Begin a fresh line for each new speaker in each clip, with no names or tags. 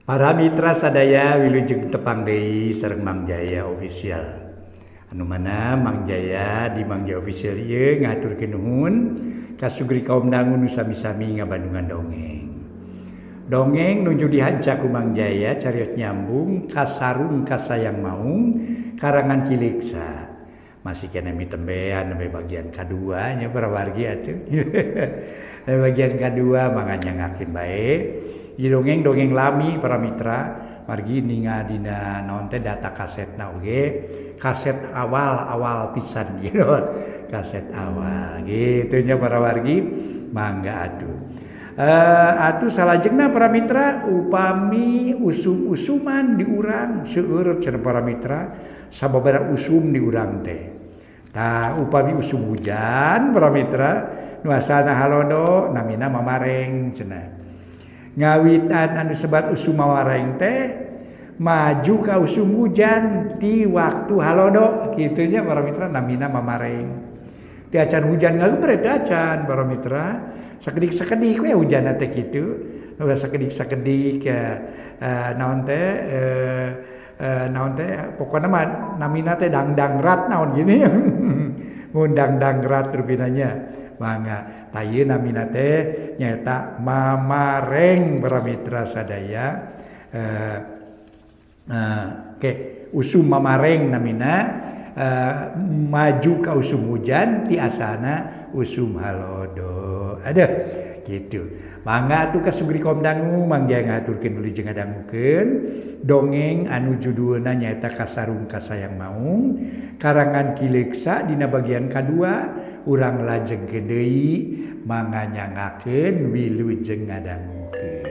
Para mitra sadaya wilujeng tepang deui sareng Mang Jaya Official. Anu mana Mang Jaya di Mang Jaya Official ieu ngaturkeun nuhun ka sugri kaum dangu nu sami-sami ngabandungan dongeng. Dongeng nuju dihanca ku Mang Jaya carios nyambung kasarung kasayang maung karangan Ki Leuksa. Masih keneh mitembean nembe bagian kadua nya para wargi atuh. Bagian kadua mangga nyangakeun bae. Dongeng-dongeng lami para mitra margi ninga dina naon teh data kasetna oge kaset awal-awal pisan gitu, kaset awal gitu nya para wargi mangga atuh. Atuh salajengna para mitra upami usum-usuman di urang seueur cenah para mitra sababaraha usum di urang teh. Tah upami usum hujan para mitra nu asalna halodo namina mamareng cenah. Ngawitan anu sebat usum mamareng teh maju ka usum hujan ti waktu halodo kitu nya para mitra namina mamareng. Ti acan hujan ngagebret acan para mitra sakedik-sakedik we hujanna teh kitu. Sakedik-sakedik naon teh naon teh pokona mah namina teh dangdangrat naon gini. Mun dangdangrat rupinanya mangga tah ieu namina teh nyaeta mamareng para mitra sadaya. Oke, usum mamareng namina maju ka usum hujan ti asalna usum halodo. Aduh gitu. Mangga atuh ka sugri kaum dangu Mang Jaya ngaturkeun wilujeng ngadangukeun dongeng anu judulna nyaeta Kasarung Kasayang Maung karangan Ki Leuksa dina bagian kadua urang lajengkeun deui mangga nyangakeun wilujeng ngadangukeun.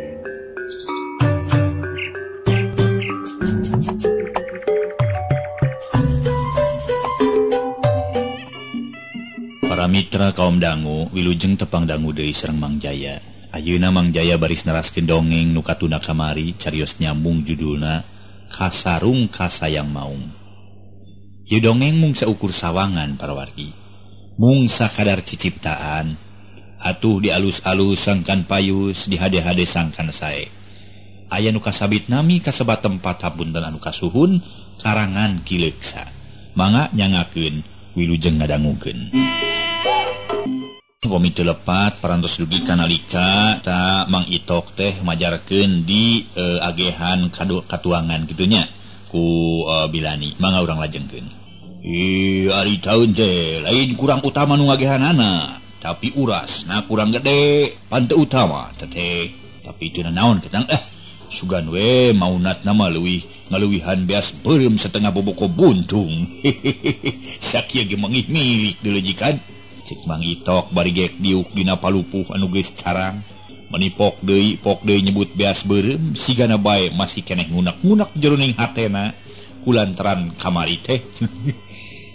Para mitra kaum dangu wilujeng tepang dangu deui sareng Mang Jaya. Ayeuna Mang Jaya baris neraskeun dongeng nu katuna kamari carios nyambung judulna Kasarung Kasayang Maung. Ieu dongeng mung saukur sawangan para wargi. Mung sakadar ciciptaan atuh dialus-alus sangkan payus dihade-hade sangkan sae. Aya nu kasabit nami kasebat tempat hapunten anu kasuhun karangan Ki Leuksa. Mangga nyangakeun wilujeng ngadangukeun. Upami teu lepat parantos dugi kanalika ta Mang Itok teh majarkeun di agehan katuangan kitu nya ku Bilani. Mangga urang lajengkeun. Ih ari taun teh lain kurang utama nu ngagehanana, tapi urasna kurang gede pan teu utama teh. Tapi teu naon ketang sugan we maunatna mah leuwih ngaluwihan beas beureum setengah boboko buntung. Sakieu ge mangih milik dileujikan. Cek Mang Itok bari gek diuk dina palupuh anu geus carang. Menipok deui pok deui nyebut beas beureum sigana bae masih keneh ngunak-ngunak jeroning hatena kulantaran kamari teh.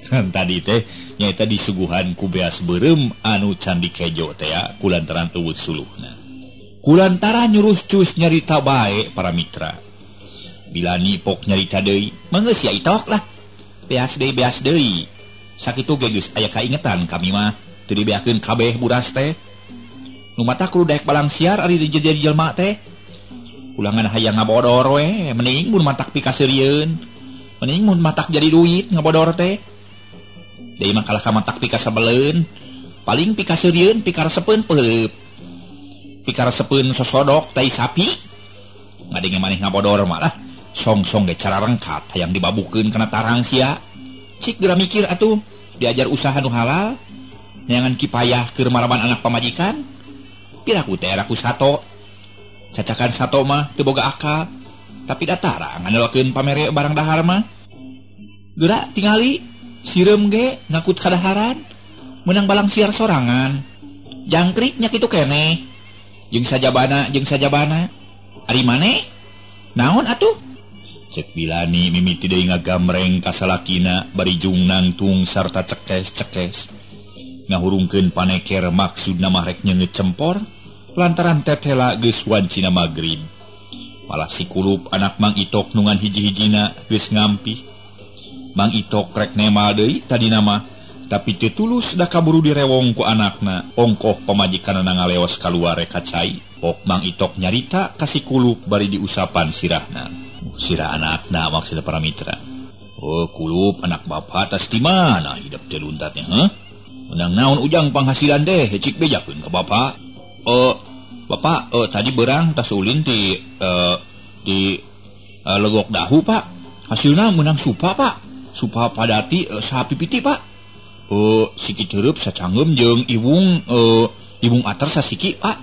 Tadi teh nyaeta disuguhan ku beas beureum anu candi kejo teh ya kulantaran eueuh suluhna. Kulantaran nyurus cus nyarita bae para mitra. Bilani pok nyarita deui, manggeus ya Itok lah. Beas deui beas deui. Sakitu ge geus aya kaingetan kami mah teu dibeakeun kabeh buras teh. Nu mata kudu daek balang siar ari jadi jelema teh. Ulangan hayang ngabodor we, mending mun matak pikaseurieun. Mending mun matak jadi duit ngabodor teh. Deui mah kalah ka matak pikasebeleun. Paling pikaseurieun pikaresepeun peup. Pikaresepeun sosodok tai sapi. Ngadenge maneh ngabodor malah song-song ge cara rengkat hayang dibabukeun kana tarang sia. Cik geura mikir atuh diajar usaha nu halal neangan kipayah keur maraban anak pamajikan. Piraku teh era ku sato. Cacakan sato mah teu boga akal, tapi datara ngandelkeun pamere barang dahar mah. Geura tingali sireum ge ngakut kadaharan meunang balang siar sorangan. Jangkrik nya kitu keneh. Jeung sajabana. Ari maneh? Naon atuh? Cek Bilani mimiti deui ngagamreng ka salakina bari jung nangtung sarta cekes-cekes. Ngahurungkeun paneker maksudna mah rek nyeungeut cempor lantaran tetela geus wancina magrib. Malah si kulup anak Mang Itok nungan hiji-hijina geus ngampih. Mang Itok rek nemal deui tadina mah Tapi teu tulus da kaburu direwong ku anakna. Ongkoh pamajikanna ngaleos kaluar ka cai. Pok Mang Itok nyarita ka si Kulup bari diusapan sirahna. Sirah anakna maksudna para mitra. Oh Kulup anak bapak tas di mana hidup teh luntatnya, heh? Menang naon ujang penghasilan teh cik bejakeun ka bapak. Bapak tadi berang tas ulin di legok dahu pak. Hasilna menang supa pak. Supa padati sapipiti pak. Siki tereup sacangeum jeung iwung iwung ater sasiki pak.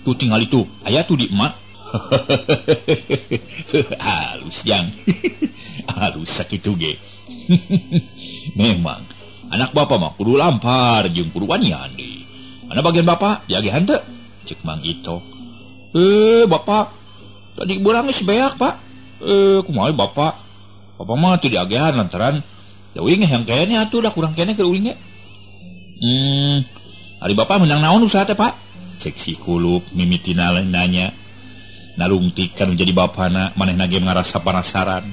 Tuh tinggal itu aya tuh di emak. Halus jang. Halus sakitu ge. Memang anak bapak mah kudu lampar jeung kudu wanian deui. Mana bagian bapak diagehan teu? Cek Mang Itok. Bapak tadi beurang geus beak pak. Kumaha bapak? Bapak mah teu diagehan lantaran da uing yang kene atuh da kurang kene keur uing ge. Ari bapak menang naon usaha teh pak? Cek si Kulup mimitina nanya. Nalungtik kan jadi bapana manehna ge ngarasa penasaran.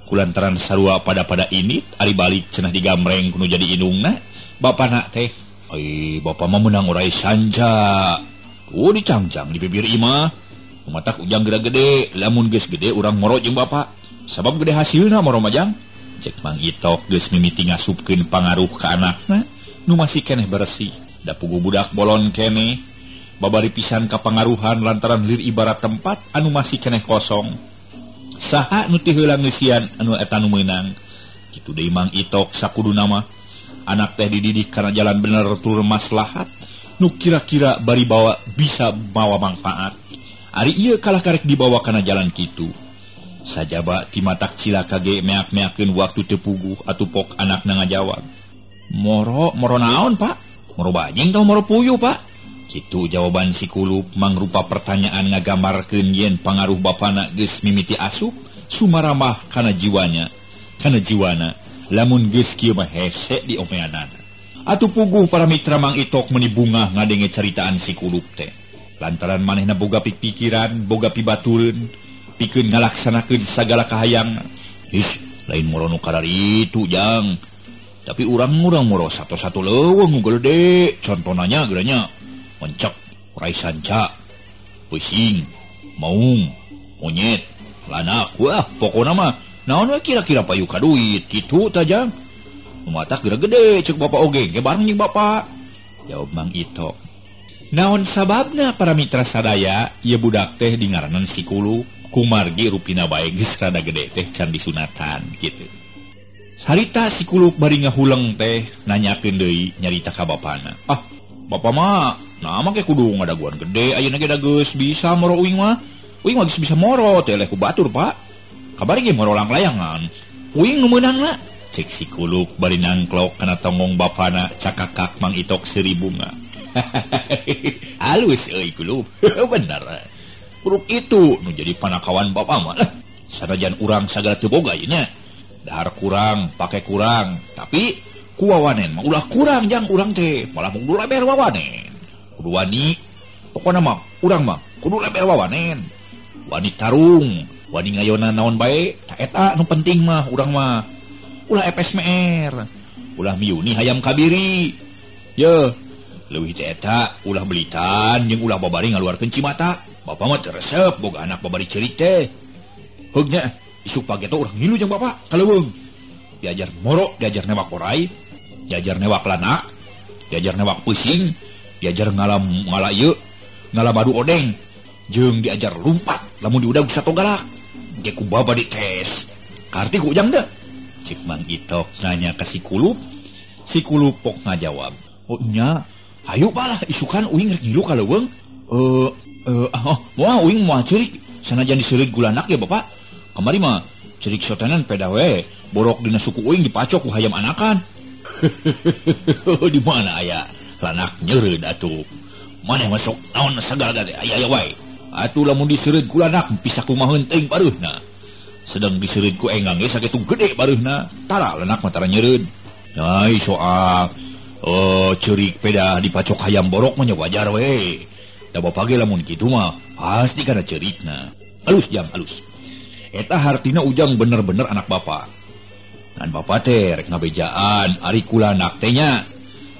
Kulantaran sarua pada-pada ini ari balik cenah digamreng kudu jadi indungna bapana teh. Bapak mah menang orai sanja. Oh dicangcang di bibir imah. Matak ujang geura gede, lamun geus gede urang moro jeung bapak. Sabab gede hasilna moro mah jang. Cek Mang Itok geus mimiti ngasupkeun pangaruh ka anakna nu masih keneh bersih. Da puguh budak bolon keneh babari pisan kapangaruhan lantaran lir ibarat tempat anu masih keneh kosong. Saha nu ti heula ngeusian anu eta nu meunang. Kitu deui Mang Itok sakuduna mah. Anak teh dididik kana jalan bener tur maslahat nu kira-kira bari bawa bisa bawa manfaat. Ari ieu kalah karek dibawa kana jalan kitu. Sajaba ti matak cilaka ge meak-meakeun waktu teu puguh atuh pok anakna ngajawab. Moro, moro naon pak? Moro bajing tau moro puyuh pak? Kitu jawaban si Kulup mangrupa pertanyaan ngagambarkeun yen pangaruh bapana geus mimiti asup sumaramah kana jiwana. Kana jiwana lamun geus kieu mah hese diomeanana. Atuh puguh para mitra Mang Itok meuni bungah ngadenge caritaan si Kulup teh. Lantaran manehna boga pikiran, boga pibatureun, pikeun ngalaksanakeun sagala kahayang. Ih, lain moro nu kararitu jang. Tapi urang-urang moro satu-satu leuweung nu gede. Contonanya geuranya mencek, orai sanca, pusing, maung, monyet, lanak. Wah, pokona mah naon we kira-kira payu ka duit kitu tah jang. Matak geura gede cek bapak oge, ge bareng jeung bapak. Jawab Mang Itok. Naon sababna para mitra sadaya ieu budak teh dingaranan si Kulup kumargi rupina bae geus rada gede teh can disunatan kitu. Sarita si Kulup bari ngahuleng teh nanyakeun deui nyarita ka bapana. Ah, bapak mah nah mah ge kudu ngadaguan gede ayeuna ge da geus bisa moro uing mah. Uing mah geus bisa moro teh leh ku batur pak. Kabari ge moro langlayangan. Uing nu meunangna. Cek si Kulup bari nangklok kana tonggong bapana cakakak Mang Itok seuri bunga. Halus euy Kulup. Bener. Buruk itu nu jadi panakawan bapak mah. Sanajan urang sagala teu boga ieu nya. Dahar kurang, pake kurang, tapi ku wawanen mah ulah kurang jang urang teh, malah kudu leber wawanen. Kudu wani, pokona mah urang mah kudu leber wawanen. Wani tarung, wani ngayona naon bae, ta eta nu penting mah urang mah. Ulah FSMR, ulah miuni hayam kabiri. Ye, leuwih teh eta ulah belitan jeung ulah babari ngaluarkeun cimata. Bapak mah teu resep boga anak babari ceurik teh. Heug nya, isuk pagi teh urang ngilu jeung bapak ka leuweung. Diajar moro, diajar newak orai, diajar newak lanak, diajar newak pusing, diajar ngalam ngala ieu, ngala madu odeng, jeung diajar lumpat lamun diudag satogalak. Ge ku baba dites. Karti ku ujang teu? Cek Mang Itok nanya ka si Kulup. Si Kulup pok ngajawab. Oh nya, hayu balah isukan uing rek ngilu ka leuweung. Oh, moal uing moal ceurik sanajan diseureut gulanak ya bapak. Kamari mah cerik sotenan peda we, borok dina suku uing dipacok ku hayam anakan. Di mana aya lanak nyeureud atuh. Maneh masuk naon sagala teh aya aya wae. Atuh lamun diseureut ku lanak bisa kumaheun teuing bareuhna. Sedang diseureut ku enggang ge sakitu gede bareuhna. Tara lanak mah tara nyeureud. Ai soal ceurik peda dipacok hayam borok mah nya wajar we. Da bapak ge lamun kitu mah pasti kana ceurikna. Alus jam alus. Eta hartina ujang bener-bener anak bapak. Ngan bapa teh rek ngabejaan ari kulanak teh nya.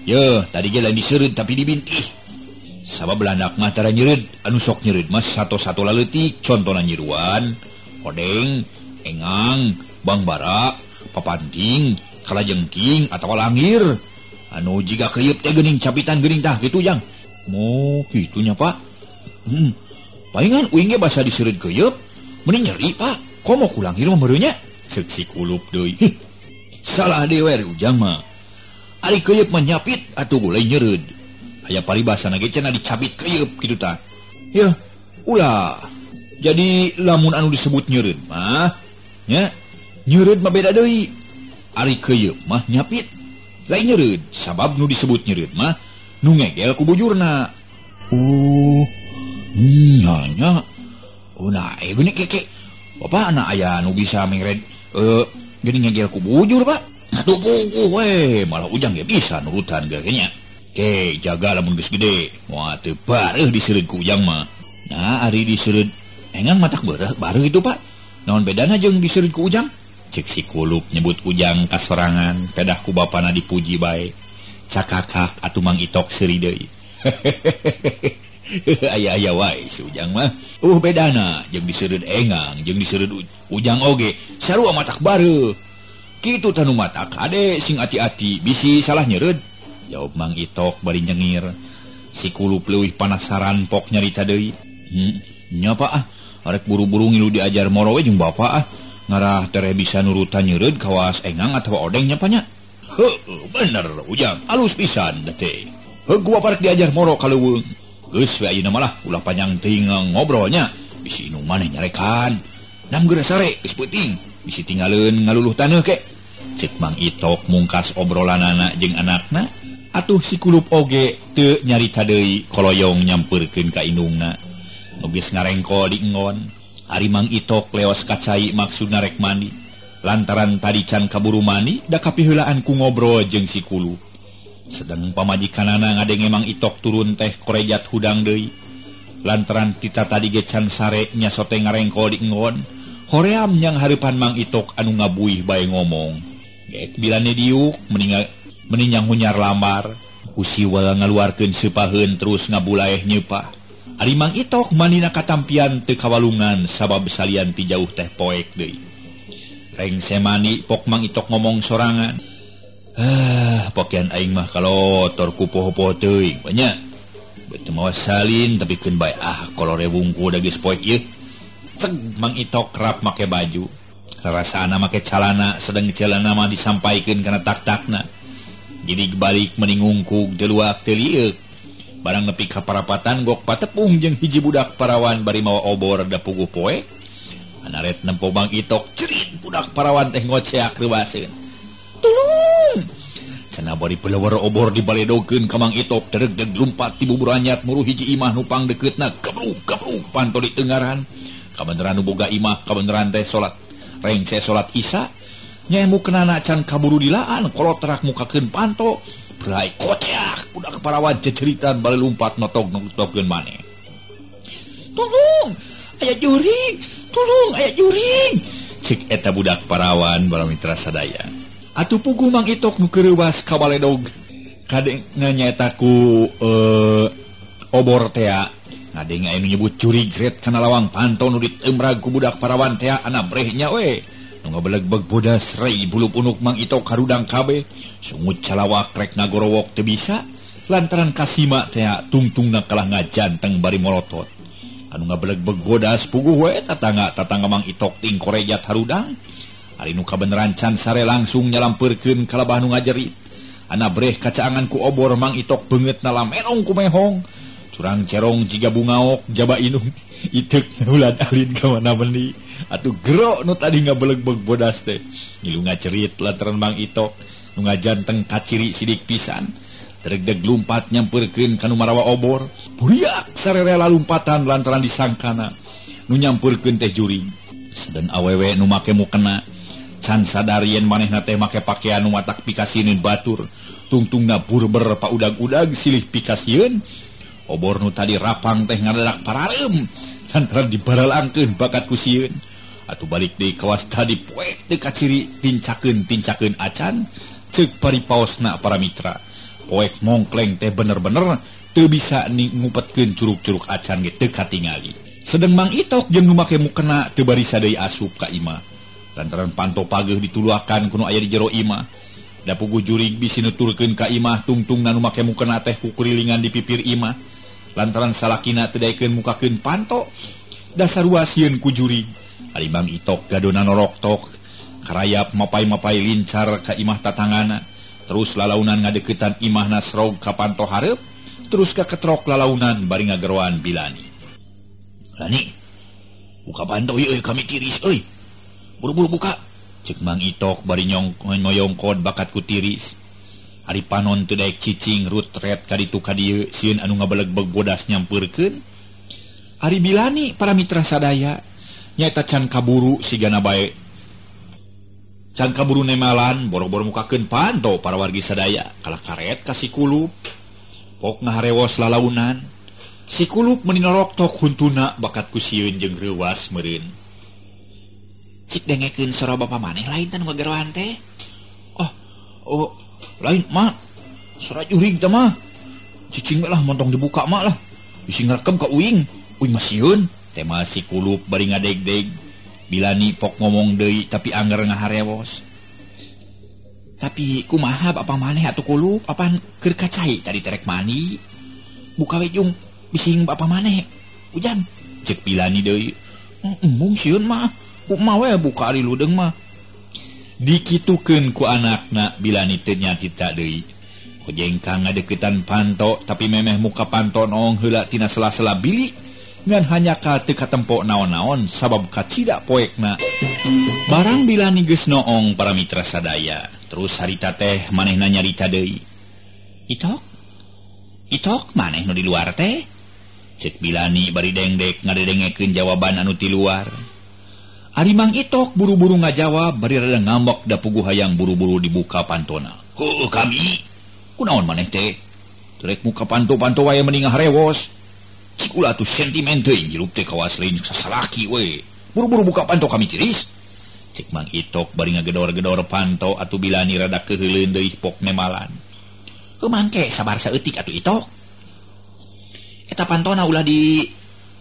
Yeuh, tadi ge lain diseureud tapi dibintih. Sabab landak mah tara nyeureud, anu sok nyeureud mah sato-sato laleutik, contona nyiruan, odeng, engang, bangbara, papanting, kalajengking atawa langir. Anu jiga keuyeup teh geuning capitan geuning tah kitu jang. Mo kitu nya Pak. Palingan uing ge basa diseureud keuyeup, mending nyeri Pak. Komo ku langir mah meureun nya. Ceuk si kulup deui. Salah deui we ujang mah. Ari keuyeup mah nyapit atuh lain nyeureud. Aya paribasana ge cenah dicabit keuyeup kitu tah. Yeuh, ulah. Jadi lamun anu disebut nyeureud mah nya, nyeureud mah beda deui. Ari keuyeup mah nyapit, lain nyeureud. Sabab nu disebut nyeureud mah nu ngegel ku bujurna. Oh, nya nya. Oh nah, geuning keke. Bapak anak aya nu bisa mengred geuning ngegel ku bujur, Pak. Atuh puguh we, malah ujang ge bisa nurutan ge nya. Ke jaga lamun geus gede, moal teu bareuh diseureud ku ujang mah. Nah, ari diseureud engang matak bareuh, bareuh itu Pak. Naon bedana jeung diseureud ku ujang? Cek si kulup nyebut ujang kasorangan, pedah ku bapana dipuji bae. Cakakak atuh Mang Itok seuri deui. Aya-aya wae si ujang mah. Bedana jeung diseureud engang, jeung diseureud ujang oge sarua matak bareuh. Kitu tanu matak ade sing ati-ati bisi salah nyeureud. Jawab Mang Itok bari nyengir. Si kulup leuwih panasaran pok nyarita deui. Nya Pak ah, arek buru-buru ngilu diajar moro we jeung bapa ah. Ngarah tereh bisa nurutan nyeureud kawas engang atawa odeng nya Pak nya. Heuh, bener ujang, alus pisan teh. Heuh gua parek diajar moro ka leuweung. Geus we ayeuna malah ulah panjang teuing ngobrolnya. Bisi indung maneh nyarekan. Nam geura sare geus peuting, bisi tinggaleun ngaluluh taneuh ke. Cek Mang Itok mungkas obrolanana jeung anakna. Atuh si kulup oge teu nyarita deui koloyong nyampeurkeun ka indungna. Nu geus ngarengkol di enggon. Ari Mang Itok leos ka cai maksudna rek mandi. Lantaran tadi can kaburu mandi da kapiheulaan ku ngobrol jeung si kulup. Sedang pamajikanana ngadenge Mang Itok turun teh korejat hudang deui. Lantaran tita tadi ge can sare nya sote ngarengkol di enggon. Hoream nyang hareupan Mang Itok anu ngabuih bae ngomong. Geek bilane diuk mending hunyar lambar. Usiwal ngaluarkeun seupaheun terus ngabulaeh nyeupah. Ari Mang Itok manina katampian teu kawalungan sabab salian ti jauh teh poek deui. Rengse mani pok Mang Itok ngomong sorangan. Pokean aing mah kalotor ku poho-poho teuing nya. Beuteung mawa salin tapi keun bae ah kolore wungku da geus poek ieu. Ceg Mang Itok kerap make baju. Rarasana make calana sedang celana mah disampaikeun kana tak-takna. Jadi balik meningungkug deluak teu lieur. Barang nepi ka parapatan gok patepung jeung hiji budak parawan bari mawa obor da puguh poek. Anaret nempo Mang Itok cerit budak parawan teh ngoceak reuaseun. Tulung! Cenah bari pelewar obor dibaledokeun ka Mang Itok deregdeg lumpat ti bubur anyat muru hiji imah nu pang deukeutna gebruk-gebruk panto di tenggaran. Kabeneran nu boga imah kabeneran teh salat rengse salat Isya. Nyemu kenana can kaburu dilaan kolotrak mukakeun panto brai koceak budak parawan ceceritan bali lumpat notog notogkeun maneh. Tulung aya jurig, tulung aya jurig. Cek eta budak parawan bala mitra sadaya. Atuh puguh Mang Itok nu keureuwas ka baledog. Kadengna nyaeta ku obor tea. Ngadenge aya nu nyebut jurig ret kana lawang panto nu diteumrag ku budak parawan tea anabreh nya we. Nu ngabelegbeg bodas rei bulu punuk Mang Itok harudang kabeh. Sungut calawak rek ngagorowok teu bisa lantaran kasima tea tungtungna kalah ngajanteng bari molotot. Anu ngabelegbeg bodas puguh we tatangga-tatangga Mang Itok ting korejat harudang. Ari nu kabeneran can sare langsung nyalampeurkeun ka labah nu ngajerit. Anabreh kacaangan ku obor Mang Itok beungeutna lamerong ku mehong. Curang cerong jiga bungaok jaba inung iteuk ulan alin ka mana meuni. Atuh gero nu tadi ngabelegbeg bodas teh. Ngilu ngacerit lantaran Mang Itok nu ngajanteng kaciri sidik pisan. Dregdeg lumpat nyampeurkeun ka nu marawa obor. Buriak sarerela lumpatan lantaran disangkana nu nyampeurkeun teh jurig. Sedeng awewe nu make mukena can sadar yen manehna teh make pakaian nu matak pikasieun batur. Tungtungna burber paudag-udag silih pikasieun. Obor nu tadi rapang teh ngadadak parareum lantaran dibaralangkeun bakat ku sieun. Atuh balik deui kawas tadi poek teu kaciri tincakeun-tincakeun acan ceuk paripaosna para mitra. Poek mongkleng teh bener-bener teu bisa ngupetkeun curug-curug acan ge teu katingali. Sedeng Mang Itok jeung nu make mukena teu barisa deui asup ka imah. Lantaran panto pageuh dituluakan kuno aya di jero imah. Da puguh jurig bisi nuturkeun ka imah tungtungna nu make mukena teh kukurilingan di pipir imah. Lantaran salakina teu daekeun mukakeun panto, dasar sieun ku jurig. Ari Mang Itok gadona noroktok, karayap mapai-mapai lincar ka imah tatangana, terus lalaunan ngadeukeutan imahna srog ka panto hareup, terus ka ketrok lalaunan bari ngageroan Bilani. Lani, buka panto ieu kami tiris euy. Buru-buru buka. Cek Mang Itok bari ngoyongkod bakat ku tiris. Ari panon teu daek cicing rutret ka ditu ka dieu sieun anu ngabelegbeg bodas nyampeurkeun. Ari Bilani para mitra sadaya nyaeta can kaburu sigana bae. Can kaburu nemalan boro-boro mukakeun panto para wargi sadaya kalah karet ka si Kulup. Pok ngaharewos lalaunan. Si Kulup meuni noroktok huntuna bakat ku sieun jeung reuwas meureun. Cik dengekeun sora bapa maneh lain tan ngageroan teh. Oh, lain mak. Sora jurig teh mah. Cicing lah montong dibuka mak lah. Bisi ngarekem ka uing. Uing mah sieun. Tema si Kulup bari ngadegdeg. Bilani pok ngomong deui tapi angger ngaharewos. Tapi kumaha bapa maneh atuh Kulup apan keur kacai tadi terek mandi. Buka we jung bising bapa maneh. Hujan. Cek Bilani deui. Embung sieun mah. Kumaha we buka ari ludeung mah. Dikitukeun ku anakna Bilani teu nyatita deui. Hojengkang ngadeuketan panto tapi memeh muka panto noong heula tina sela-sela bilik ngan hanya ka teu katempo naon-naon sabab kacida poekna. Barang Bilani geus noong para mitra sadaya, terus harita teh manehna nyarita deui. Itok? Itok maneh nu di luar teh? Cek Bilani bari dengdek ngadedengekeun jawaban anu ti luar. Ari Mang Itok buru-buru ngajawab bari rada ngambek da puguh hayang buru-buru dibuka pantona. Heuh kami. Kunaon maneh teh? Terek muka panto-panto wae mending ngaharewos. Cik ulah atuh sentimen teuing hirup teh kawas lain sasalaki we. Buru-buru buka panto kami tiris. Cek Mang Itok bari ngagedor-gedor panto atuh Bilani rada keuheuleun deui pok nemalan. Heuh mangke sabar saeutik atuh Itok. Eta pantona ulah di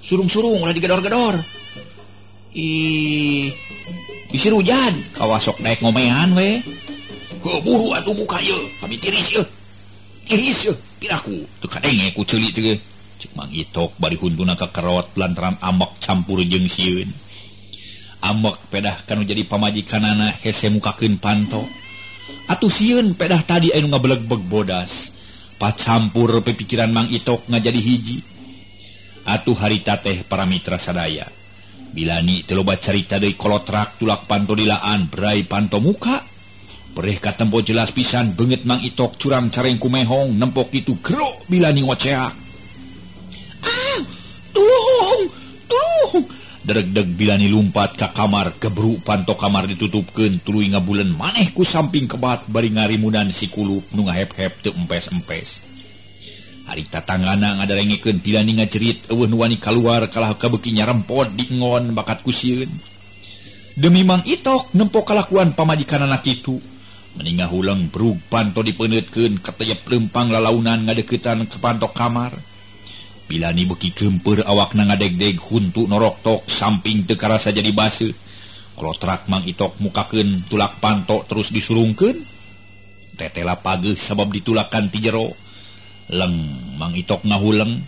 surung-surung ulah digedor-gedor. Ih, bisi hujan, kawasok naik ngomean we. Buru atuh buka ye, kami tiris ye. Tiris ye, piraku teu kadenge ku ceuli teh. Cek Mang Itok bari huntuna kakerot lantaran ambek campur jeung sieun. Ambek pedah kanu jadi pamajikanana hese mukakeun panto. Atuh sieun pedah tadi anu ngabelegbeg bodas. Pacampur pipikiran Mang Itok ngajadi hiji. Atuh harita teh para mitra sadaya. Bilani teu loba carita deui kolotrak tulak panto dilaan berai panto muka. Pereh katempo jelas pisan beungeut Mang Itok curam careng kumehong nempok kitu gero Bilani ngoceak. Ah, tulung, tulung. Dregdeg Bilani lumpat ka kamar gebru panto kamar ditutupkeun tuluy ngabuleun maneh ku samping kebat bari ngarimunan si Kulup nu ngahep-hep teu empes-empes. Hari tatanggana ngadarengekeun Bilani ngajerit eueuh nu wani kaluar kalah kabeuki nyarempod dingon bakat ku sieun. Demi Mang Itok nempo kalakuan pamajikanana kitu. Meni ngahuleng brug panto dipeuneutkeun kateyep leumpang lalaunan ngadeuketan ke panto kamar. Bilani beuki geumpeur awakna ngadegdeg huntu noroktok samping teu karasa jadi baseuh. Kolotrak Mang Itok mukakeun tulak panto terus disurungkeun. Tetela pageuh sabab ditulakan ti jero. Leng Mang Itok ngahuleng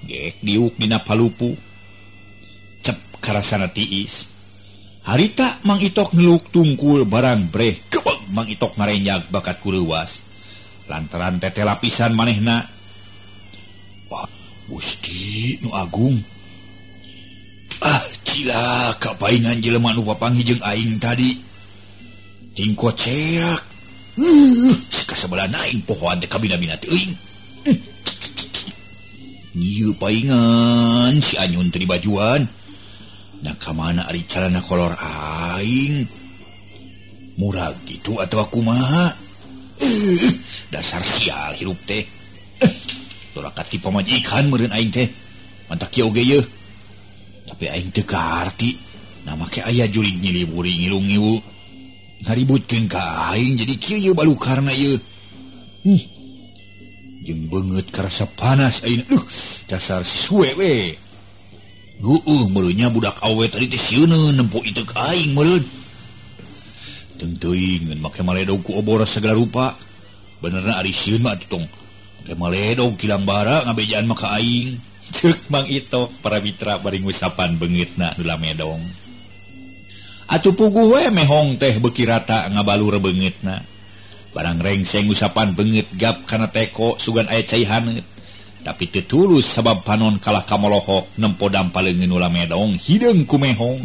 geek diuk dina palupu. Cep karasana tiis. Harita Mang Itok ngeluk tungkul barang breh gebeg Mang Itok ngarenjag bakat ku reuwas. Lantaran tete lapisan manehna. Wah, Gusti nu agung. Ah, cilaka paingan jelema nu papanggih jeung aing tadi. Tingko ceak. Kasabelah aing pohoan teh kabina-bina teuing. Nyieu paingan si Anyun teh dibajuan. Nah ka mana ari calana kolor aing? Murag kitu atawa kumaha? Dasar sial hirup teh. Dorakat ti pamajikan meureun aing teh. Mantak kieu oge yeuh. Tapi aing teu kaarti. Nah make aya jurig nyiliburi ngilu ngiwu ngaributkeun ka aing jadi kieu ieu balukarna ieu. Jeung beungeut karasa panas ayeuna. Duh, dasar suwe we. Gueuh meureunnya budak awe tadi teh sieun nempo iteuk aing meureun. Teu teuing ngan make maledog ku obor segala rupa. Benerna ari sieun mah atuh tong. Make maledog kilang bara ngabejaan mah ka aing. Ceuk Mang Itok para mitra bari ngusapan beungeutna nu lamedong. Atuh puguh we mehong teh beuki rata ngabalur beungeutna. Barang rengseng usapan beungeut gap kana teko sugan aya cai haneut. Tapi teu tulus sabab panon kalah kamolohok nempo dampa leungeun nu lamedong hideung ku mehong.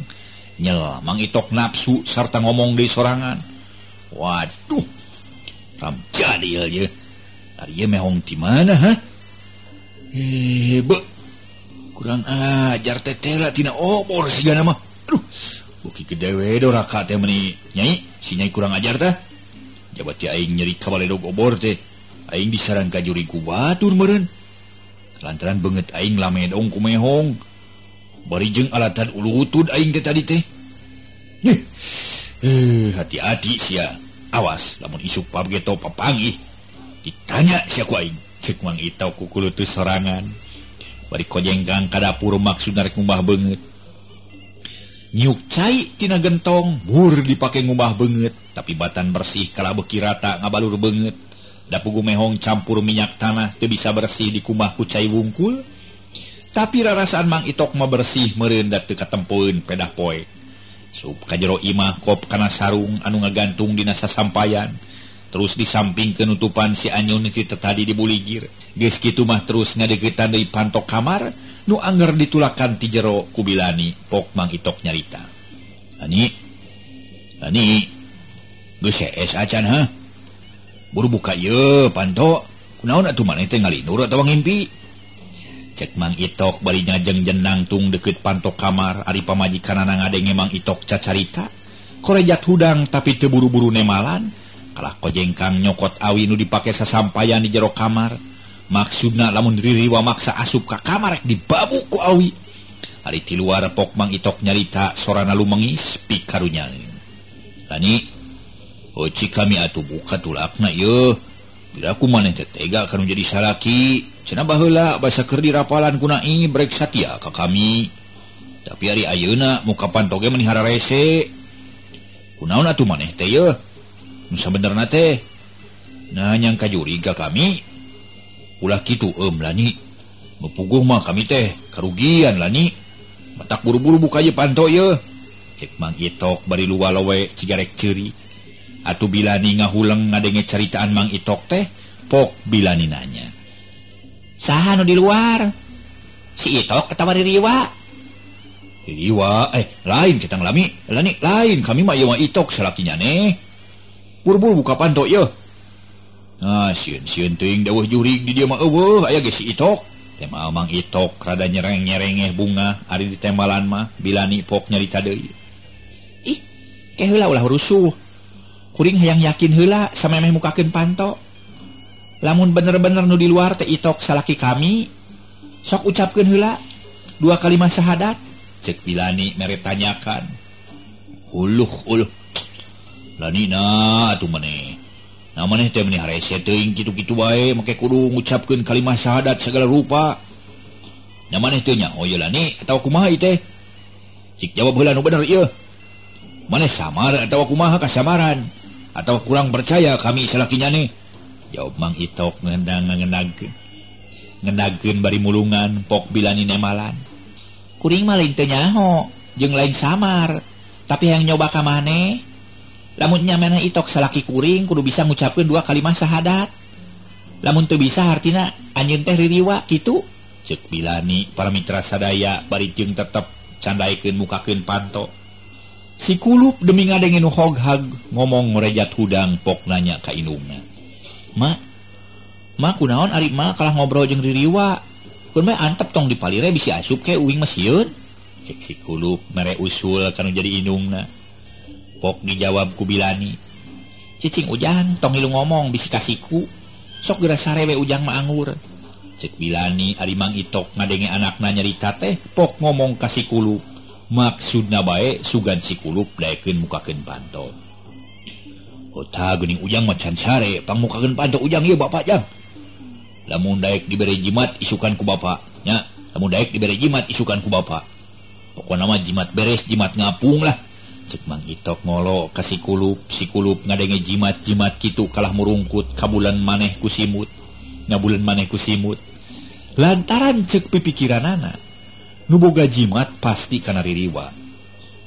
Nyel Mang Itok nafsu sarta ngomong deui sorangan. Waduh. Ram jadil ye. Ari ieu mehong ti mana ha? Be. Kurang ajar tetela tina obor sigana mah. Aduh. Beuki gede we doraka teh meuni nyai, si nyai kurang ajar teh. Jabat aing nyeri kabaledog obor teh. Aing disaran ka jurig ku batur meureun. Lantaran beungeut aing lamedong ku mehong. Bari jeung alatan ulutud aing teh tadi teh. Hati-hati sia. Awas lamun isuk pageto papanggih. Ditanya sia ku aing. Ceuk Mang Itok ku kulutus sorangan. Bari kojengkang ka dapur maksudna rek ngumbah beungeut. Nyiuk cai tina gentong mur dipake ngumbah beungeut, tapi batan bersih kalah beuki rata ngabalur beungeut. Da pugu mehong campur minyak tanah teu bisa bersih dikumbah ku cai wungkul. Tapi rarasaan Mang Itok mah bersih meureun da teu katempoeun pedah poe. Sup ka jero imah kop kana sarung anu ngagantung dina sasampayan. Terus disamping kenutupan si anyun ti tadi dibuligir. Geus kitu mah terus ngadeuketan deui pantok kamar nu anger ditulakan ti jero ku Bilani pok Mang Itok nyarita. Ani. Ani. Geus hees acan ha. Buru buka ieu panto. Kunaon atuh maneh teh ngalindur atawa ngimpi? Cek Mang Itok bari ngajeng nangtung deukeut pantok kamar ari pamajikanana ngadenge Mang Itok cacarita. Korejat hudang tapi teu buru-buru nemalan. Kalah kojengkang nyokot awi nu dipake sasampayan di jero kamar. Maksudna lamun ririwa maksa asup ka kamar rek dibabuk ku awi. Ari ti luar pok Mang Itok nyarita sorana lumengis pikarunyaeun. Lani, oci kami atuh buka tulakna ieu. Bila ku maneh teh tega kanu jadi salaki, cenah baheula basa keur dirapalan ku nai brek satia ka kami. Tapi ari ayeuna muka panto ge meni hararese. Kunaon atuh maneh teh yeuh? Nu sabenerna teh nah nyangka jurig ka kami. Ulah kitu lani. Mepuguh mah kami teh karugian lani. Matak buru-buru buka ye panto ye. Cek Mang Itok bari luwalowe cigarek ceuri. Atuh Bilani ngahuleng ngadenge caritaan Mang Itok teh, pok Bilani nanya. Saha nu di luar? Si Itok atawa Ririwa? Ririwa, lain ketang lami. Lani lain kami mah ieu mah Itok salakinya neh. Buru-buru buka panto ye. Nah, sieun-sieun teuing daweuh jurig di dieu mah eueuh aya ge si Itok. Tema Mang Itok rada nyereng-nyerengeh bunga ari di tembalan mah Bilani pok nyarita deui. Ih, ke heula ulah rusuh. Kuring hayang yakin heula samemeh mukakeun panto. Lamun bener-bener nu di luar teh Itok salaki kami, sok ucapkeun heula dua kalimat syahadat. Cek Bilani mere tanyakan. Uluh uluh. Lani na atuh maneh. Nah maneh teh meni harese teuing kitu-kitu wae make kudu ngucapkeun kalimat syahadat segala rupa. Nah maneh teh nya oh ieu lani atawa kumaha ieu teh? Cik jawab heula nu bener ieu. Maneh samar atawa kumaha kasamaran atawa kurang percaya kami salakinya nih. Jawab Mang Itok ngendang ngendagkeun. Ngendagkeun bari mulungan pok Bilani nemalan. Kuring mah lain teu nyaho jeung lain samar, tapi hayang nyoba ka maneh. Lamun nya maneh Itok salaki kuring kudu bisa ngucapkeun dua kalimat syahadat. Lamun teu bisa hartina anjeun teh ririwa kitu. Ceuk Bilani para mitra sadaya bari jeung tetep candaekeun mukakeun panto. Si kulup demi ngadenge nu hoghag ngomong ngorejat hudang pok nanya ka indungna. Ma, ma kunaon ari ma kalah ngobrol jeung ririwa. Keun bae antep tong dipalire bisi asup ke uing mah sieun. Cek si kulup mere usul kanu jadi indungna. Pok dijawab ku Bilani. Cicing ujang tong hilu ngomong bisi kasiku. Sok geura sarewe ujang mah anggur. Cek Bilani ari Mang Itok ngadenge anakna nyarita teh pok ngomong ka si kulup. Maksudna bae sugan si kulup daekeun mukakeun panto. Kota geuning ujang mah can sare pangmukakeun panto ujang ieu bapak jang. Lamun daek dibere jimat isukan ku bapak nya, lamun daek dibere jimat isukan ku bapak. Pokona mah jimat beres jimat ngapung lah. Cek Mang Itok ngolo ka si kulup, si kulup ngadenge jimat-jimat kitu kalah murungkut kabulan maneh ku simut. Ngabulan maneh ku simut. Lantaran cek pipikiranana nu boga jimat pasti kana ririwa.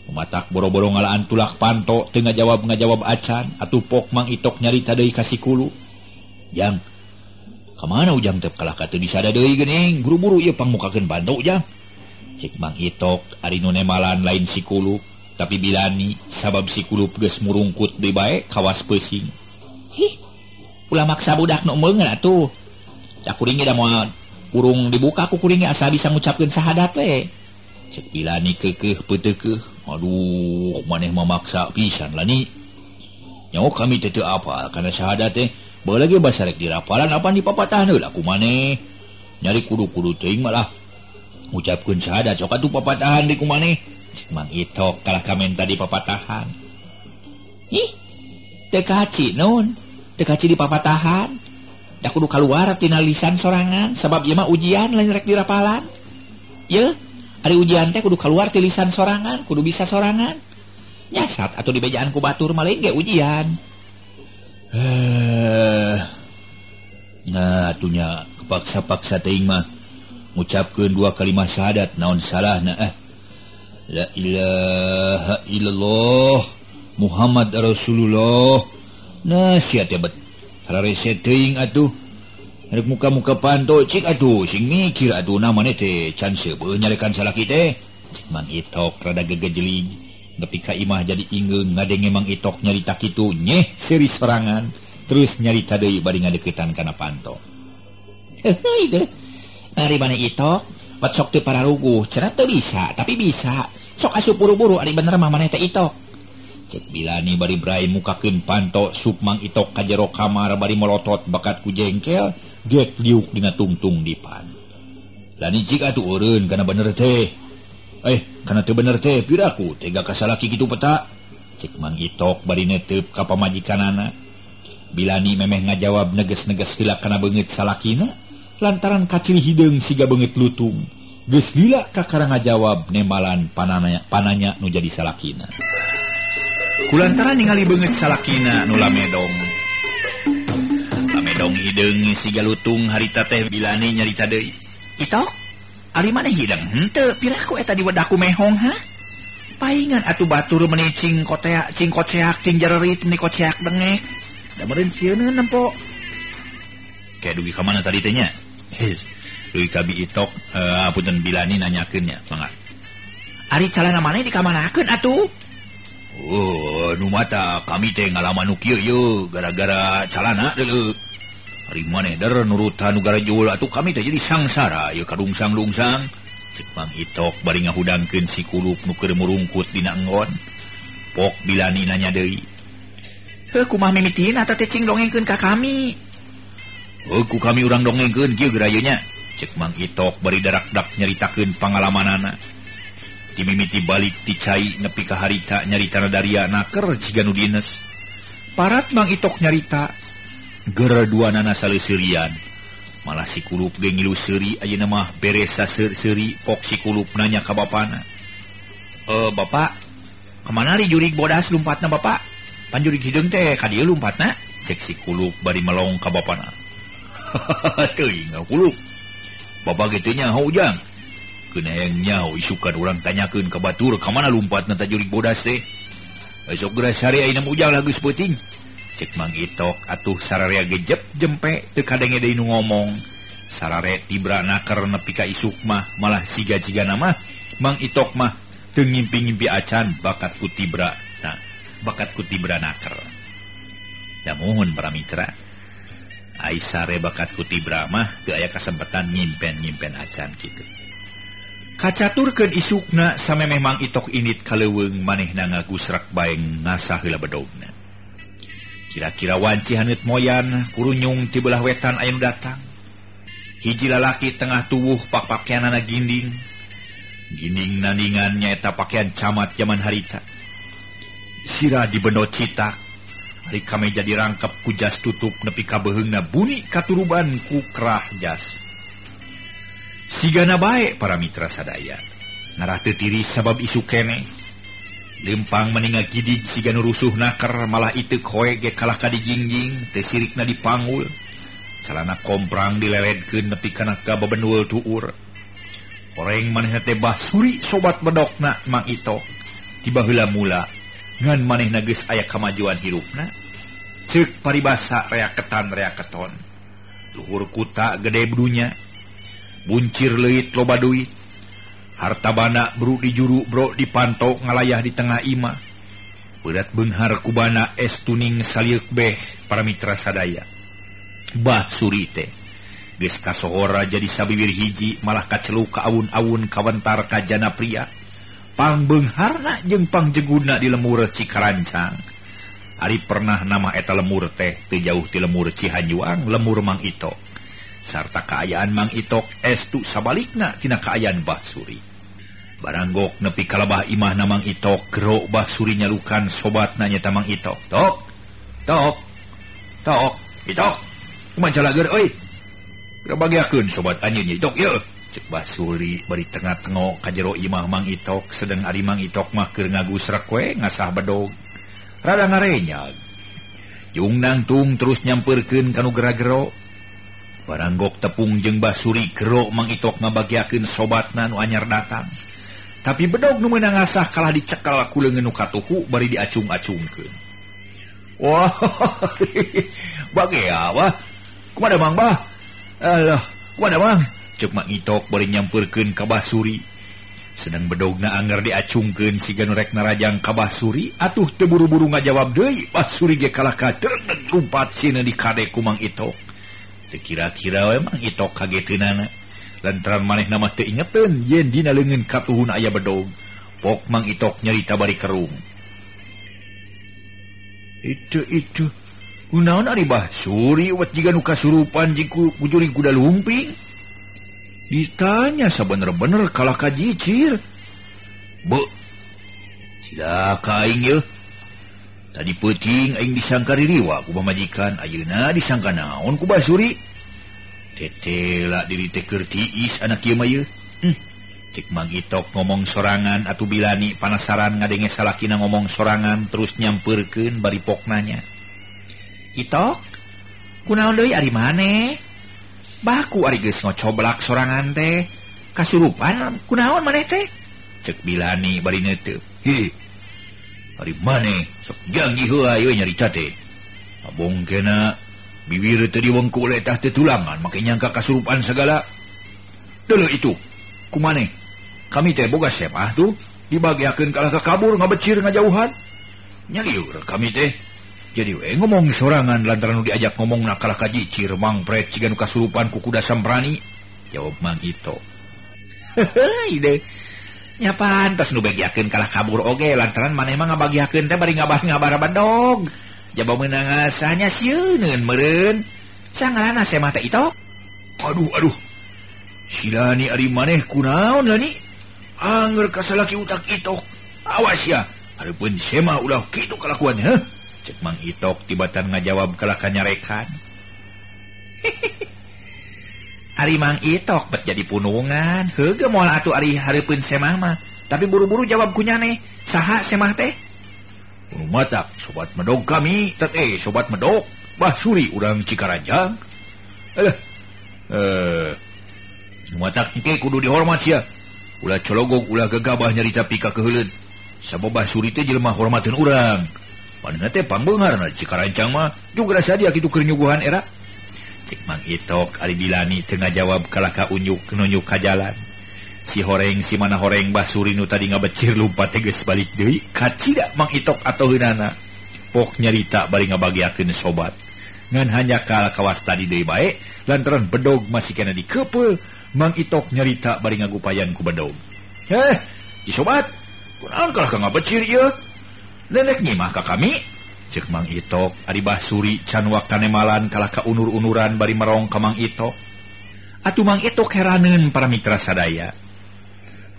Matak boro-boro ngalaan tulak panto teu ngajawab-ngajawab acan atuh pok Mang Itok nyarita deui ka si kulup. Jang, kamana ujang teh kalah ka teu disada deui geuning, buru-buru ieu pangmukakeun panto ujang. Cek Mang Itok ari nu nemalan lain si kulup tapi bilani sabab si kulup geus murungkut deui bae kawas peusing. Hih, ulah maksa budak nu meungeun atuh. Da kuring ge da moal urung dibuka ku kuring ge asa bisa ngucapkeun sahadat we. Cek bilani keukeuh peuteukeuh. Aduh, maneh mamaksa pisan lah ni. Nyaho kami teh teu apal kana syahadat teh. Baheula ge basarek dirapalan apan dipapatahan heula ku maneh. Nyari kudu-kudu teuing malah ngucapkeun syahadat sok atuh papatahan deui ku maneh. Cek Mang Itok kalah kamenta dipapatahan. Ih, teu kaci naon? Teu kaci dipapatahan. Da kudu kaluar tina lisan sorangan sabab ieu mah ujian lain rek dirapalan. Yeuh, ari ujian teh kudu kaluar ti lisan sorangan, kudu bisa sorangan. Nyasat atuh dibejaan ku batur mah lain ge ujian. Nah, atunya kepaksa-paksa teuing mah ngucapkeun dua kalimat syahadat naon salahna eh. La ilaha illallah Muhammad Rasulullah. Nah, sia teh bet hararese teuing atuh. Rek muka-muka panto cik atuh sing mikir atuh na maneh teh can seubeuh nyarekan salaki teh. Cik Mang Itok rada gegejelig nepi ka imah jadi ingeung ngadenge Mang Itok nyarita kitu nyeh seuri sorangan terus nyarita deui bari ngadeukeutan kana panto. Heuy deh. Ari maneh Itok bat sok teu pararuguh cenah teu bisa tapi bisa. Sok asup buru-buru ari bener mah maneh teh Itok. Cek bilani bari brai mukakeun panto sup Mang Itok ka jero kamar bari molotot bakat ku jengkel gek liuk dina tungtung dipan. Lani cik atuh eureun kana bener teh. Kana teu bener teh piraku tega ka salaki kitu peta. Cek Mang Itok bari neteup ka pamajikanana. Bilani memeh ngajawab neges-neges heula kana beungeut salakina lantaran kaciri hideung siga beungeut lutung. Geus lila kakara ngajawab nemalan pananya nu jadi salakina. Kulantaran ningali beungeut salakina nu lamedong. Lamedong hideung siga lutung harita teh bilani nyarita deui. Itok, ari maneh hideung henteu piraku eta diwedah ku mehong ha? Paingan atuh batur meuni cing koteak, cing koceak, cing jererit meuni koceak dengek. Da meureun sieun nempo. Kayak dugi ka mana tadi teh nya? His, dugi ka Bi Itok, apunten bilani nanyakeun nya, mangga. Ari calana maneh dikamanakeun atuh? Oh, nu mata kami teh ngalaman nu kieu ye gara-gara calana deuleu. Ari maneh der nurutan nu garajul atuh kami teh jadi sangsara ye kadungsang-dungsang. Cek Mang Itok bari ngahudangkeun si kulup nu keur murungkut dina enggon. Pok bilani nanya deui. Heuh kumaha mimitina eta teh cing dongengkeun ka kami. Heuh ku kami urang dongengkeun kieu geura ieu nya. Cek Mang Itok bari darak-dak nyaritakeun pangalamanana. Dimimiti balik ti cai nepi ka harita nyarita daria naker jiga nu dines. Parat Mang Itok nyarita ger duanana saleuserian. Malah si kulup ge ngilu seuri ayeuna mah beres saseuri pok si kulup nanya ka bapana. Bapak, kamana ri jurig bodas lumpatna bapak? Pan jurig hideung teh ka dieu lumpatna? Cek si kulup bari melong ka bapana. Teuing kulup. Bapak ge teu nyaho ujang. Keun hayang nyaho isukan urang tanyakeun ka batur ka mana lumpatna ta jurig bodas teh. Esok geura sare ayeuna mah ujang lah geus peuting. Cek Mang Itok atuh sararea gejep jempe teu kadenge deui nu ngomong. Sarare tibra naker nepi ka isuk mah malah siga-sigana mah Mang Itok mah teu ngimpi-ngimpi acan bakat ku tibra. Nah, bakat ku tibra naker. Da muhun para mitra. Ai sare bakat ku tibra mah teu aya kasempatan nyimpen-nyimpen acan kitu. Kacaturkeun isukna samemeh Mang Itok indit ka leuweung manehna ngagusrak bae ngasah heula bedogna. Kira-kira wanci haneut moyan kurunyung ti belah wetan aya nu datang. Hiji lalaki tengah tuwuh pakpakeanana ginding. Gining naningan nyaeta pakaian camat zaman harita. Sirah dibendo citak. Ari kameja dirangkep ku jas tutup nepi ka beheungna buni katuruban ku kerah jas. Sigana bae para mitra sadaya. Ngarah teu tiris sabab isu keneh. Lempang meninga gidig siga nu rusuh naker malah iteuk hoe ge kalah ka dijingjing teu sirikna dipanggul. Calana komprang dileledkeun nepi kana ka babendul tuur. Horeng manehna teh Basuri sobat bedokna Mang Itok. Tiba heula mula ngan manehna geus aya kamajuan hirupna. Ceuk paribasa reaketan reaketon. Luhur kuta gede dunya. Buncir leuit loba duit. Harta bana bru di juru bro dipanto ngalayah di tengah imah. Berat beunghar kubana es tuning salieuk beh para mitra sadaya. Basuri teh geus kasohora jadi sabibir hiji malah kaceluk ka awun-awun kawentar ka jana pria. Pangbeungharna jeung pangjeguna di lemur Cikarancang. Ari pernah nama eta lemur teh teu jauh ti lemur Cihanjuang, lemur Mang Itok. Sarta kaayaan Mang Itok estu sabalikna tina kaayaan Basuri. Baranggok nepi kalabah imahna Mang Itok, gero Basuri nyalukan sobatna nyata Mang Itok. Tok, tok, tok, Itok, kumaha calager euy? Bagiakeun sobat anjeun Itok yeuh. Cek Basuri bari tengah-tengok ka jero imah Mang Itok, sedang ari Mang Itok mah keur ngagusrek we ngasah bedog. Rada ngarenyag. Jung nangtung terus nyampeurkeun ka nu gera-gero. Baranggok tepung jeung Basuri gero Mang Itok ngabagiakeun sobatna nu anyar datang. Tapi bedog nu meunang ngasah kalah dicekel ku leungeun nu katuhu bari diacung-acungkeun. Wah, bagea wah. Kumaha Mang Bah? Alah, kumaha Mang? Ceuk Mang Itok bari nyampeurkeun ka Basuri. Sedang bedogna anger diacungkeun siga nu rek narajang ka Basuri, atuh teu buru-buru ngajawab deui. Basuri ge kalah ka deg lumpat sieuna di kade ku Mang Itok. Teu kira-kira we Mang Itok kageteunana. Lantaran manehna mah teu ingeteun yen dina leungeun katuhuna aya bedog. Pok Mang Itok nyarita bari kerung. Itu kunaon ari Basuri wat jiga nu kasurupan jeung kujuring kuda lumping. Ditanya sabener-bener kalah ka jicir. Be, cilaka aing yeuh. Tadi peuting aing disangka ririwa ku pamajikan, ayeuna disangka naon ku Basuri. Tetela diri teh keur tiis anak ieu mah yeuh. Cek Mang Itok ngomong sorangan atuh Bilani panasaran ngadenge salakina ngomong sorangan terus nyampeurkeun bari pok nanya. Itok, kunaon deui ari maneh? Baku ari geus ngocoblak sorangan teh. Kasurupan kunaon maneh teh? Cek Bilani bari neuteup. Hi. Ari maneh sok janji heula ieu nyarita teh. Abongkena bibir teh diwengku letah teh tulangan make nyangka kasurupan segala. Deuleu itu. Kumaneh? Kami teh boga semah tuh dibagiakeun kalah ka kabur ngabecir ngajauhan. Nyalieur kami teh. Jadi we ngomong sorangan lantaran nu diajak ngomong na kalah ka jicir Mang Pret siga nu kasurupan ku kuda samprani. Jawab Mang Itok. Hehe ide. Nya pantes nu bagiakeun kalah kabur oge lantaran maneh mah ngabagiakeun teh bari ngabar-ngabar bedog. Jaba meunang ngasahnya sieuneun meureun. Sangarana semah teh Itok. Aduh aduh. Silani ari maneh kunaon lani? Angger kasalaki utak Itok. Awas ya, hareupeun semah ulah kitu kalakuan heuh. Cek Mang Itok tibatan ngajawab kalah ka nyarekan. Ari Mang Itok bet jadi punungan. Heuge moal atuh ari hareupeun semah mah. Tapi buru-buru jawab ku nyaneh. Saha semah teh? Unu matak sobat medog kami, tet sobat medog. Basuri urang Cikaranjang. Alah. Matak engke kudu dihormat sia. Ulah cologog ulah gegabah nyarita pika keheuleun. Sabab Basuri teh jelema hormateun urang. Manehna teh pangbeungharna Cikarancang mah juga sadia kitu keur nyuguhan era. Cek Mang Itok ari Bilani teu ngajawab kalah ka unjuk nunjuk ka jalan. Si horeng si mana horeng Basuri nu tadi ngabecir lumpat teh geus balik deui kacida Mang Itok atoheunana. Pok nyarita bari ngabagiakeun sobat. Ngan hanya kalah kawas tadi deui bae lantaran bedog masih kena dikepeul. Mang Itok nyarita bari ngagupayan ku bedog. Heh, di sobat, kunaon kalah ka ngabecir ieu? Nenek nyimah ka kami. Cek Mang Itok, ari Basuri can waktanemalan kalah ka unur-unuran bari merong ka Mang Itok. Atuh Mang Itok heraneun para mitra sadaya.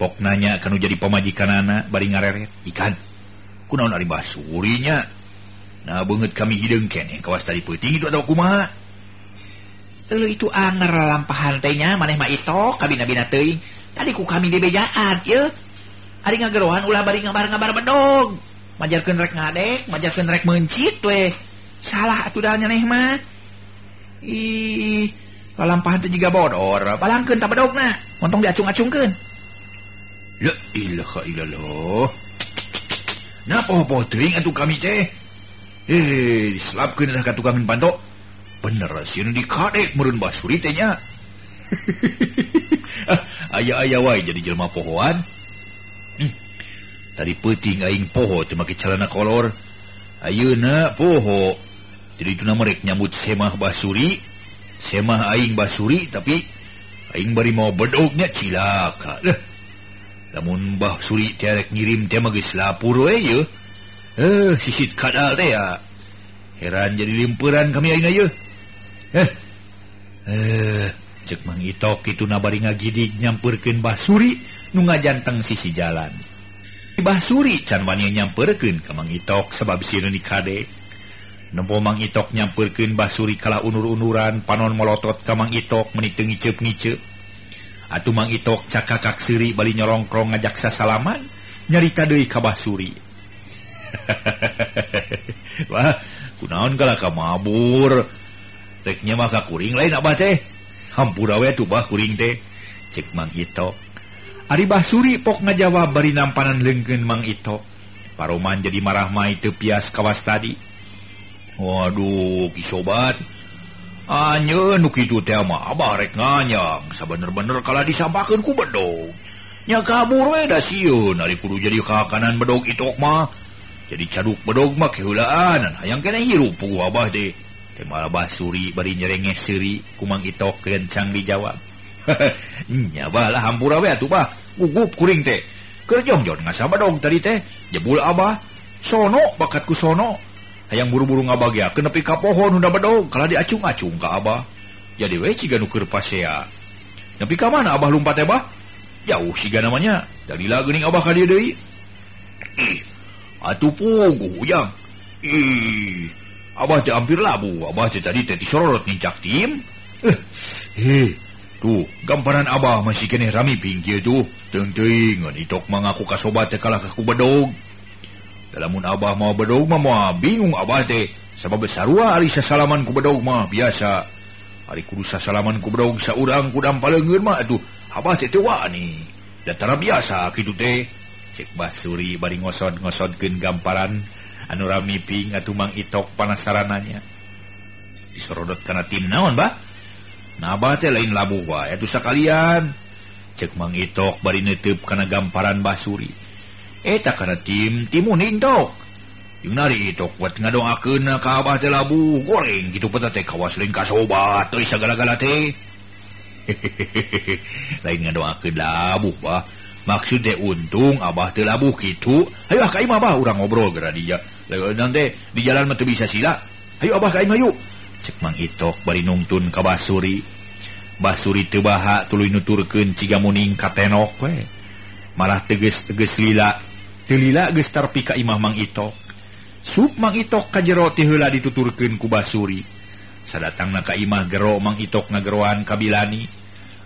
Pok nanya kanu jadi pamajikanana bari ngareret ikan. Kunaon ari Basuri nya? Nah beungeut kami hideung keneh kawas tadi peuting itu atau kumaha?
Euleuh itu anger lampahan teh nya maneh mah Itok kabina-bina teuing. Tadi ku kami dibejaan ieu. Ari ngagerohan ulah bari ngabar-ngabar bedog. Majarkeun rek ngadek, majarkeun rek meuncit we. Salah atuh da nyaneh mah. Ih, lampahan teh jiga bodor, balangkeun ta bedogna, montong diacung-acungkeun.
La ilaha illallah. Napa poho teuing atuh kami teh? Diselapkeun dah ka tukangan panto. Bener sieun dikadek meureun Basuri teh nya. Aya-aya wae jadi jelema pohoan. Tadi peuting aing poho teu make calana kolor. Ayeuna poho. Jadi tuna merek nyambut semah Basuri, semah aing Basuri tapi aing bari mau bedognya cilaka. Leh. Lamun Bah Suri teh rek ngirim teh mah geus lapur we yeuh. Sisit kadal teh ya. Heran jadi limpuran kami ayeuna yeuh. Cek Mang Itok kitu na bari ngagidig nyampeurkeun Bah Suri nu ngajanteng sisi jalan. Bah Suri can wani nyampeurkeun ka Mang Itok sabab sieun dikade. Nempo Mang Itok nyampeurkeun Bah Suri kalah unur-unuran panon molotot ka Mang Itok meuni teu ngiceup-ngiceup. Atuh Mang Itok cakakak seuri bali nyolongkrong ngajak sasalaman nyarita deui ka Bah Suri. Wah, kunaon kalah ka mabur. Rek nya mah ka kuring lain abah teh. Hampura we atuh bah kuring teh. Cek Mang Itok. Ari Bah Suri pok ngajawab bari nampanan leungkeun Mang Itok. Paroman jadi marah mai teu pias kawas tadi. Waduh, ki sobat. Anjeun nu kitu teh mah abah rek nganyang sabener-bener kalah disampakeun ku bedog. Nya kabur we da sieun ari kudu jadi kakanan bedog Itok mah. Jadi caduk bedog mah keheulaan hayang keneh hirup puguh abah teh. Teh malah Bah Suri bari nyerengeh seuri ku Mang Itok kencang dijawab. Nya bah lah hampura we atuh bah. Gugup kuring teh. Keur jongjon ngasah bedog tadi teh. Jebul abah. Sono bakat ku sono. Hayang buru-buru ngabagiakeun nepi ka pohon hunda bedog kalah diacung-acung ka abah. Jadi we ciga nu keur pasea. Nepi ka mana abah lumpat teh bah? Jauh siga namanya. Dalila geuning abah ka dieu deui. Ih, atuh puguh ujang. Ih, abah teh hampir labu. Abah teh tadi teh disorot nincak tim. Tuh, gamparan abah masih keneh rami pingkir tuh. Teung-teuing ngan Itok mah ngaku ka sobat teh kalah ka ku bedog. Lamun abah mau bedog mah moal bingung abah teh sabab sarua ari sasalaman ku bedog mah biasa. Ari kudu sasalaman ku bedog saurang ku dampaleungeun mah atuh abah teh teu wani. Datara biasa kitu teh. Cek Bah Suri bari ngosod-ngosodkeun gamparan anu rami ping atuh Mang Itok panasarananya. Disorodot kana tim naon bah? Nah abah teh lain labuh wae atuh sakalian. Cek Mang Itok bari neuteub kana gamparan Bah Suri. Eta kana tim timuning tok. Jeung nari Itok kuat ngadoakeun ka abah teh labuh goreng kitu peta teh kawas lain ka sobat teuy sagala-gala teh. Lain ngadoakeun labuh bah. Maksud teh untung abah teh labuh kitu. Hayu ah ka imah bah urang ngobrol geura dia. Lain teh di jalan mah teu bisa sila. Hayu abah ka imah yuk. Cek Mang Itok bari nungtun ka Bah Suri. Bah Suri teu baha tuluy nuturkeun ciga muning ka tenok we. Malah teges-teges lila. Teu lila geus tarpi ka imah Mang Itok. Sup Mang Itok ka jero ti heula dituturkeun ku Bah Suri. Sadatangna ka imah gero Mang Itok ngageroan ka Bilani.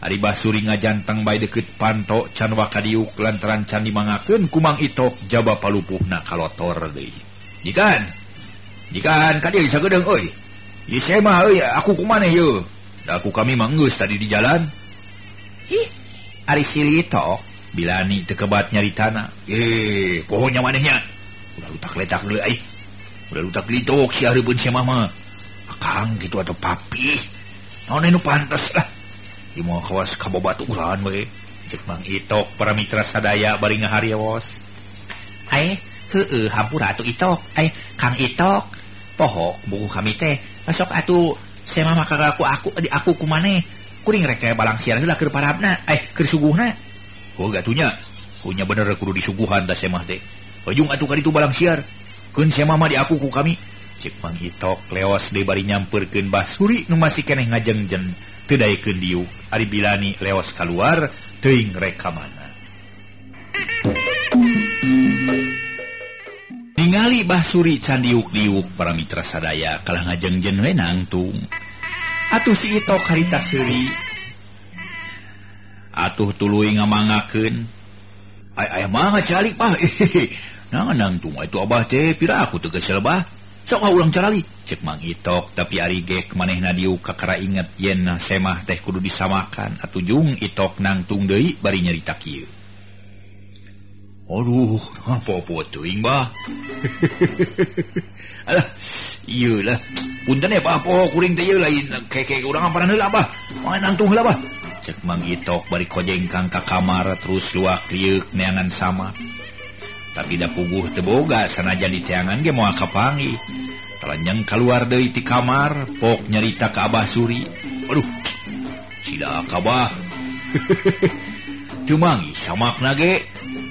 Ari Bah Suri ngajanteng bae deukeut panto can wakadiuk lantaran can dimangakeun ku Mang Itok jaba palupuhna kalotor deui. Jikan. Jikan ka dieu sagedeung euy. Ieu semah euy aku kumaneh yeuh. Da aku kami mah geus tadi di jalan. Ih, ari Silitok Bilani teu kebat nyaritana. Pohonya manehnya. Ulah lutak-letak deui ai. Ulah lutak litok si hareupeun sia mah. Akang kitu atuh papih. Naon nu pantes lah. Ieu moal kawas ka babaturan we. Cek Mang Itok para mitra sadaya bari ngaharios.
Ai, heueuh hampura atuh Itok. Ai, Kang Itok. Poho buku kami teh. Masuk atuh sia mah ka aku di aku ku maneh. Kuring rek balang siar heula keur parabna. Keur suguhna.
Oh gatunya, punya bener kudu disuguhan da semah teh. Ujung atuh kaditu balang siar. Keun semah mah di aku ku kami.
Cek Mang Itok leos deui bari nyampeurkeun Bah Suri nu masih keneh ngajengjen teu daekeun diuk. Ari Bilani leos kaluar teuing rek ka mana. Tingali Bah Suri can diuk-diuk para mitra sadaya kalah ngajengjen we nangtung. Atuh si Itok harita seuri. Atuh tuluy ngamangakeun. Ay ay mangga calik bah. Nah nangtung itu abah teh pira aku teu kesel bah. Sok ulang carali. Cek Mang Itok tapi ari gek manehna diuk kakara inget yen semah teh kudu disamakan. Atuh jung Itok nangtung deui bari nyarita kieu. Aduh, apa-apa teuing bah. Alah, ieu lah. Punten ya bah, poho kuring teh ieu lain keke urang amparan heula bah. Mangga nangtung heula bah. Cek Mang Itok bari kojengkang ka kamar terus luak lieuk neangan sama. Tapi da puguh teu boga sanajan diteangan ge moal kapanggih. Talanjang kaluar deui ti kamar, pok nyarita ka Abah Suri. Aduh, cilaka bah. Teu manggih samakna ge.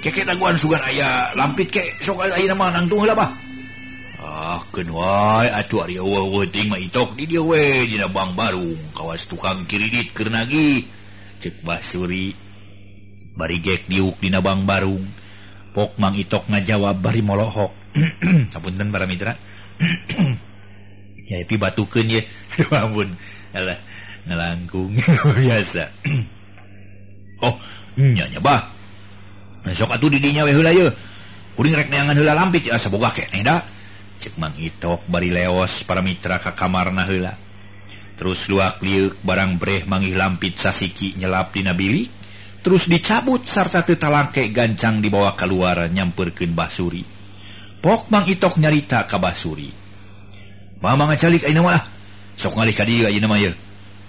Keke daguan sugan aya lampit ke sok ayeuna mah nangtung heula bah. Ah keun wae atuh ari eueuh teuing mah Itok di dieu we dina bank barung kawas tukang kiridit keur nagih. Cek Bah Suri bari gek diuk dina bank barung. Pok Mang Itok ngajawab bari molohok. Sapunten para mitra. Ya epi batukeun ye. Ampun. Alah ngalangkung biasa. Oh, nya nya bah. Sok atuh di dinya we heula ye. Kuring rek neangan heula lampit asa boga keneh da. Cek Mang Itok bari leos para mitra ka kamarna heula. Terus luak lieuk barang breh manggih lampit sasiki nyelap dina bilik, terus dicabut sarta teu talangke gancang dibawa keluar nyamperkeun Bah Suri. Pok Mang Itok nyarita ka Bah Suri. Mama ngacalik ayeuna mah lah. Sok ngalih ka dieu ayeuna mah ye.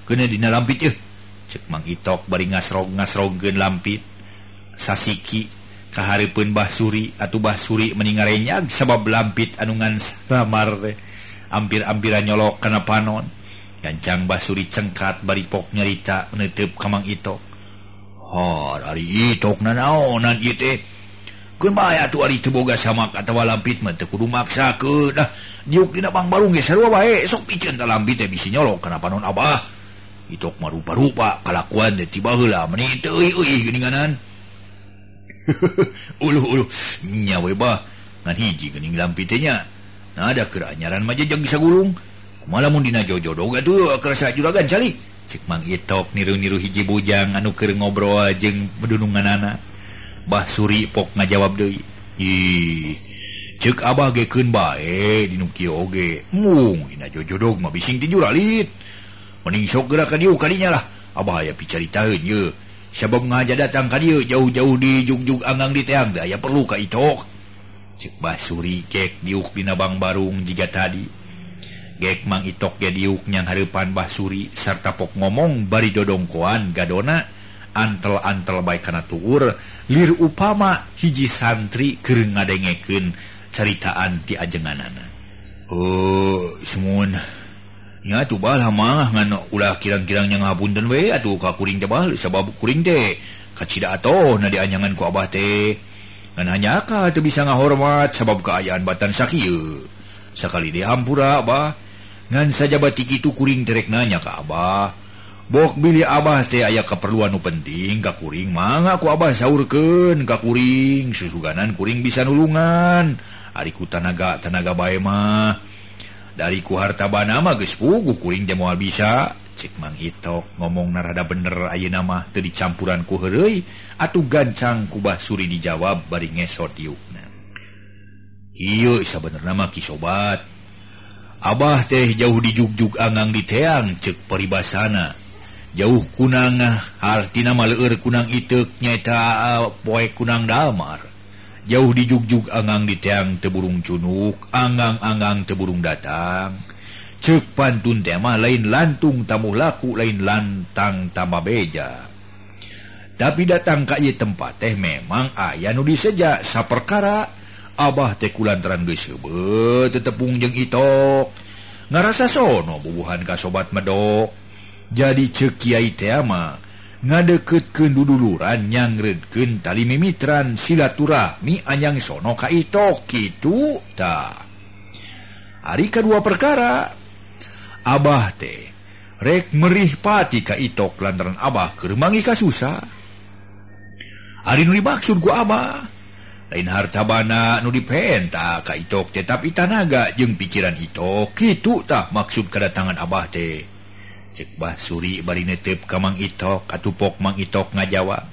Keuna dina lampit ye. Cek Mang Itok bari ngasrog-ngasrogkeun lampit sasiki kahareupeun Bah Suri atuh Bah Suri meni ngarenyag sabab lampit anu ngan samar teh ampir-ampiran nyolok kana panon. Gancang Bah Suri cengkat bari pok nyarita neuteub ka Mang Itok. Har ari Itok nanaonan ieu teh. Keun bae atuh ari teu boga samak atawa lampit mah teu kudu maksakeun. Dah diuk dina bank barung ge sarua bae sok piceun ta lampit teh bisi nyolok kana panon abah. Itok mah rupa-rupa kalakuan teh ti baheula meni teu euy-euy geuninganan. Uluh-uluh nya we bah ngan hiji geuning lampit teh nya. Nah da keur anyaran mah jejeg sagulung. Kumaha lamun dina jojodog atuh kerasa juragan calik. Cek Mang Itok niru-niru hiji bujang anu keur ngobrol jeung bedununganana. Bah Suri pok ngajawab deui. Ih, cek abah ge keun bae dinu kieu oge. Mung dina jojodog mah bising ti juralit. Mending sok geura ka dieu kadinya lah. Abah aya picaritaeun ye. Sabab ngaja datang ka dieu jauh-jauh di jugjug anggang di teang teh aya perlu ka Itok. Cek Bah Suri gek diuk dina bank barung jiga tadi. Gek Mang Itok ge diuk nyang hareupan Bah Suri sarta pok ngomong bari dodongkoan gadona antel-antel bae kana tuur lir upama hiji santri keur ngadengekeun caritaan ti ajenganana. Oh, semun. Nya atuh bah lah mah ngan ulah kirang-kirang nya ngapunten we atuh ka kuring teh bah sabab kuring teh kacida atoh na dianyangan ku abah teh. Ngan hanyaka teu bisa ngahormat sabab kaayaan batan sakieu. Sakali dihampura abah. Ngan sajaba ti kitu kuring teh rek nanya ka abah. Bok bilih abah teh aya keperluan nu penting ka kuring mangga ku abah saurkeun ka kuring susuganan kuring bisa nulungan. Ari ku tanaga bae mah. Dari ku harta bana mah geus puguh kuring teh moal bisa. Cek Mang Itok ngomong rada bener ayeuna mah teu dicampuran ku heureuy atuh gancang ku Bah Suri dijawab bari ngesot diukna. Kieu sabenerna mah ki sobat. Abah teh jauh dijugjug anggang di teang cek paribasana. Jauh kunang artina mah leueur kunang iteuk nyaeta poe kunang damar. Jauh dijugjug anggang di teang teu burung cunuk, anggang-anggang teu burung datang. Cek pantun teh mah lain lantung tamuh laku, lain lantang tambah beja. Tapi datang ka ieu tempat teh memang aya nu diseja saperkara. Abah teh kulantaran geus heubeut tetepung jeung Itok. Ngarasa sono bubuhan ka sobat medok. Jadi ceuk kiai teh mah ngadeukeutkeun duduluran nyangreudkeun tali mimitran silaturahmi anyang sono ka Itok kitu tah. Ari kadua perkara abah teh rek merih pati ka Itok lantaran abah keur manggih kasusah. Ari nu dimaksud ku abah Lain harta bana nu dipenta ka Itok teh tapi tanaga jeung pikiran Itok kitu tah maksud kedatangan Abah teh. Cek Bah Suri bari netep ka Mang Itok atupok Mang Itok ngajawab.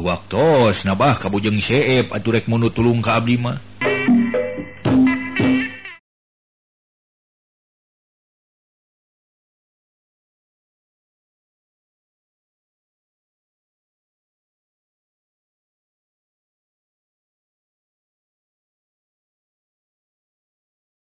Waktos nabah kabujeng seep atuh rek munu tulung ka abdi mah.